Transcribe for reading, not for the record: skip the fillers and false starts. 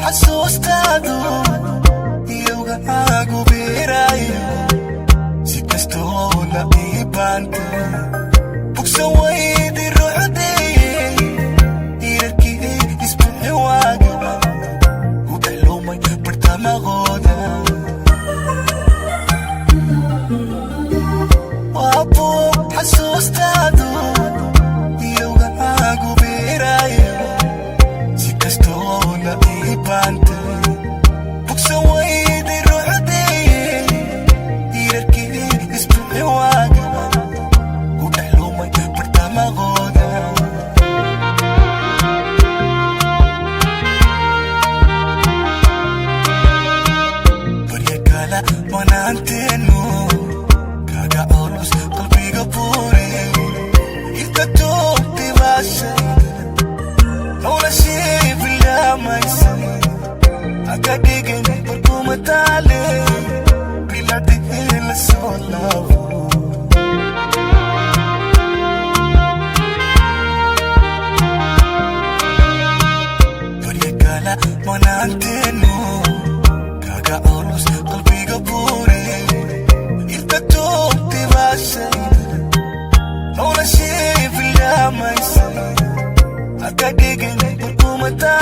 Xasuustaadu iyowga aagu biiraayo, si kastoo la ii baantay, bogsan waydi ruuxdii, irarkii isbixi waaga u dhexlumay bartamaqooda. Waa buug xasuustaadu iyowga aagu biiraayo, si kastoo la ii baantay, bogsan waydi ruuxdii, irarkii isbixi waaga u dhexlumay bartamaqooda. Barya kala manaanteenu kaga culus qalbiga buure, inta toogtay baashayda noloshii bilaamaysay, haka dhigin barkuma taale, biladii la soo laabo. Barya kala manaanteenu kaga culus qalbiga buure, inta toogtay baashayda noloshii bilaamaysay, haka dhigin barkuma taale.